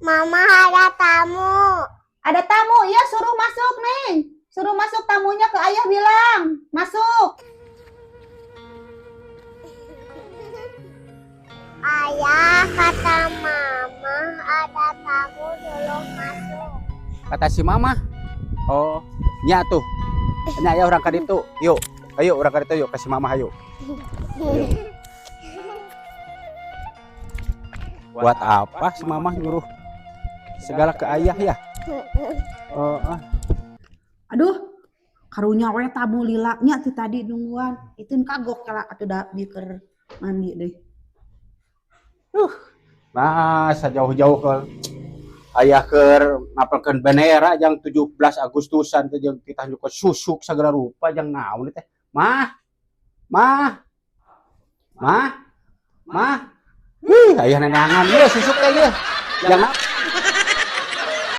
Mama, ada tamu. Ada tamu, ya suruh masuk nih. Suruh masuk tamunya, ke ayah bilang. Masuk. Ayah, kata mama ada tamu, suruh masuk. Kata si mama. Oh, nya tuh. Nya aya urang ka ditu. Yuk. Ayo urang ka ditu yuk ka si mama ayo. Buat apa si mama nyuruh segala ke ayah ya? Oh, ah. Aduh, karunya we tamu lila nya ti tadi nungguan. Itu kagok kala atuh da biker mandi deh. Nah, sejauh-jauh ke ayah keur ngapelkeun bendera jang 17 Agustusan teh jeung kita nyuka susuk segala rupa jang naon teh. Mah. Mah. Mah. Mah. Wih, ayah neneangan ieu susuk teh ieu. Jang naon?